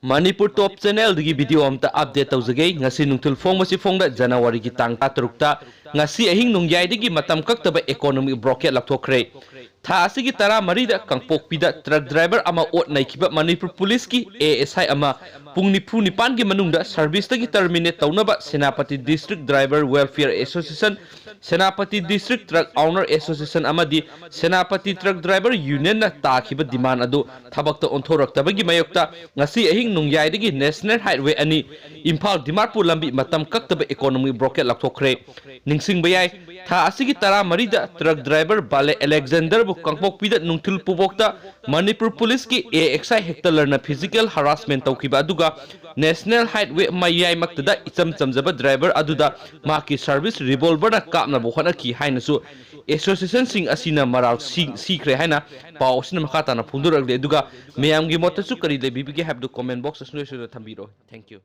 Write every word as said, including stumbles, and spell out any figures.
ꯃꯅꯤꯄꯨꯔ ꯇꯣꯞ ꯆꯦꯅꯦꯜꯗꯒꯤ video ꯑꯝꯇ update ꯇꯧꯖꯒꯦ꯫ ꯉꯁꯤ ꯅꯨꯡꯊꯤꯜ ꯐꯣꯡꯕꯁꯤ ꯐꯣꯡꯗ ꯖꯅꯋꯥꯔꯤꯒꯤ ꯇꯥꯡ ꯇꯔꯥꯇꯔꯨꯛꯇ ꯉꯁꯤ ꯑꯍꯤꯡ ꯅꯣꯡꯌꯥꯏꯗꯒꯤ ꯃꯇꯝ ꯀꯛꯇꯕ ꯏꯀꯣꯅꯣꯃꯤꯛ ꯕ꯭ꯂꯣꯀꯦꯠ ꯂꯥꯎꯊꯣꯛꯈ꯭ꯔꯦ꯫ ꯊꯥ ꯑꯁꯤꯒꯤ ꯇꯔꯥꯃꯔꯤꯗ ꯀꯥꯡꯄꯣꯛꯄꯤꯗ ꯇ꯭ꯔꯛ ꯗ꯭ꯔꯥꯏꯚꯔ ꯑꯃ ꯑꯣꯠ ꯅꯩꯈꯤꯕ ꯃꯅꯤꯄꯨꯔ ꯄꯨꯂꯤꯁꯀꯤ ꯑꯦ ꯑꯦꯁ ꯑꯥꯏ ꯑꯃ ꯄꯨꯡ ꯅꯤꯐꯨ ꯅꯤꯄꯥꯟꯒꯤ ꯃꯅꯨꯡꯗ ꯁꯔꯚꯤꯁꯇꯒꯤ ꯇꯔꯃꯤꯅꯦꯠ ꯇꯧꯅꯕ Senapati district driver welfare association, Senapati district truck honour association ꯑꯃꯗꯤ ꯁꯦꯅꯥꯄꯇꯤ ꯇ꯭ꯔꯛ ꯗ꯭ꯔꯥꯏꯚꯔ ꯌꯨꯅꯤꯌꯟꯅ ꯇꯥꯈꯤꯕ ꯗꯤꯃꯥꯟ ꯑꯗꯨ ꯊꯕꯛꯇ ꯑꯣꯟꯊꯣꯔꯛꯇꯕꯒꯤ ꯃꯥꯌꯣꯛꯇ ꯉꯁꯤ ꯑꯍꯤꯡ ꯅꯣꯡꯌꯥꯏꯗꯒꯤ ꯅꯦꯁꯅꯦꯜ ꯍꯥꯏꯋꯦ ꯑꯅꯤ ꯏꯝꯐꯥꯜ ꯗꯤꯃꯥꯄꯨꯔ ꯂꯝꯕꯤ ꯃꯇꯝ ꯀꯛꯇꯕ ꯏꯀꯣꯅꯣꯃꯤꯛ ꯕ꯭ꯂꯣꯀꯦꯠ ꯂꯥꯎꯊꯣꯛꯈ꯭ꯔꯦ꯫ ꯅꯤꯡꯁꯤꯡꯕ ꯌꯥꯏ, ꯊꯥ ꯑꯁꯤꯒꯤ ꯇꯔꯥꯃꯔꯤꯗ ꯇ꯭ꯔꯛ ꯗ꯭ꯔꯥꯏꯚꯔ ꯕꯥꯂꯦ ꯑꯂꯦꯛꯖꯦꯟꯗꯔꯕꯨ ꯀꯥꯡꯄꯣꯛꯄꯤꯗ ꯅꯨꯡꯊꯤꯜ ꯄꯨꯕꯣꯛꯇ ꯃꯅꯤꯄꯨꯔ ꯄꯨꯂꯤꯁꯀꯤ A S I ꯍꯦꯛꯇꯂꯔꯅ physical harassment ꯇꯧꯈꯤꯕ ꯑꯗꯨꯒ ꯅꯦꯁꯅꯦꯜ ꯍꯥꯏꯋꯦ ꯃꯌꯥꯏꯃꯛꯇꯗ ꯏꯆꯝ ꯆꯝꯖꯕ ꯗ꯭ꯔꯥꯏꯚꯔ ꯑꯗꯨꯗ ꯃꯍꯥꯛꯀꯤ ꯁꯔꯚꯤꯁ ꯔꯤꯚꯣꯜꯚꯔꯅ ꯀꯥꯞꯅꯕ ꯍꯣꯠꯅꯈꯤ ꯍꯥꯏꯅꯁꯨ ꯑꯦꯁꯣꯁꯤꯌꯦꯁꯟꯁꯤꯡ ꯑꯁꯤꯅ ꯃꯔꯥꯜ ꯁꯤ-, ꯁꯤꯈ꯭ꯔꯦ ꯍꯥꯏꯅ ꯄꯥꯎ ꯑꯁꯤꯅ ꯃꯈꯥ ꯇꯥꯅ ꯐꯣꯡꯗꯣꯔꯛꯂꯤ꯫ ꯑꯗꯨꯒ ꯃꯌꯥꯝꯒꯤ ꯃꯣꯠꯇꯁꯨ ꯀꯔꯤ ꯂꯩꯕꯤꯕꯒꯦ ꯍꯥꯏꯕꯗꯨ ꯀꯣꯃꯦꯟ ꯕꯣꯛꯁꯇ ꯁꯨꯡꯁꯣꯏ ꯁꯣꯏꯗꯅ ꯊꯝꯕꯤꯔꯛꯑꯣ꯫ Thank you꯫